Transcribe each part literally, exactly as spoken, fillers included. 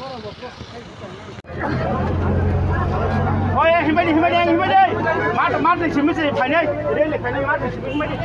Oi, himbai di, himbai di, himbai di. Mat, mat di, simi, simi, phainai. Rel di, phainai, mat di, simi, himbai di.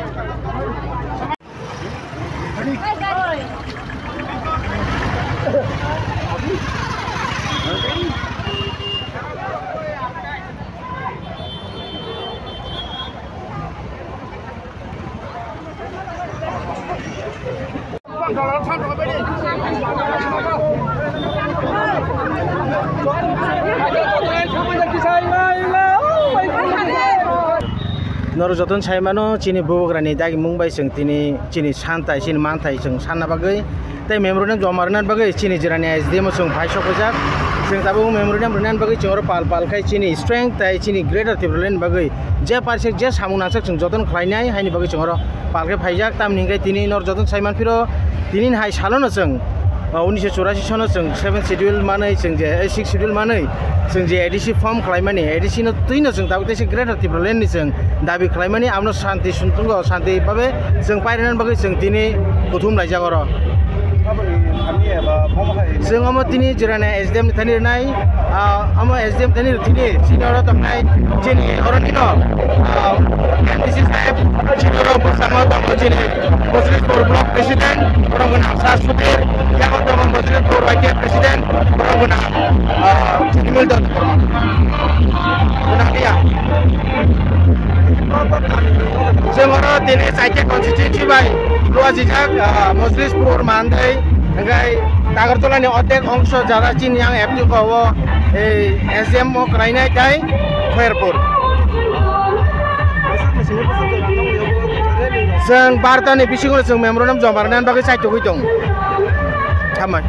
Norok jotono sai mano, chini bubagrani dagimung bai chwng tini chini santai, chini manthai chwng sanna bagwi. Tei memorandum joma rwna bagwi chini jirani S D M o chwng phai sok paijak. Chwng tabuk memorandum rwna bagwi chwng oro pal pal khai chini strength tei chini Greater Tipraland bagwi je parsek je samung nangsak chwng jotono khlainai haini bagwi chwng oro pal khe phaijak. Tamni hwnkhe tini nor jotono sai manphiro tini hai salono chwng, uh, unisho churasi sono chwng seventh schedule manwi chwng je, eh, sixth schedule manwi chwng je A D C form khlaimani, A D C no twino chwng tabuk teisa Greater Tipraland ni chwng dabi khlaimani, abono shanti sumsongo, shanti babe chwng pairwna bagwi chwng tini kuthum laijak oro. Chwng omo tini jirani S D M ni thani rwnai, ah, omo S D M thani rwthini chini oro tongnai chini oro nino, ah, M D C saheb chini oro bwskango tongo chini Mojlispur Block President, borok gwnang Sir Sudhir, yago tongo Mojlispur Y T F President, borok gwnang, ah, chini Milton Debbarma. Gwnang liya. Chwng oro tini chaikhe constituency bai luajijak, ah, Mojlispur, Mandai, hwnkhe Agartala ni ordek ongso jara chini yang F T ko o, ei, S D M o kwlainai tei Khairpur. Chwng barta ni bisingo chwng memorandum joma rwna bagwi chaitugwi tong. Hambai.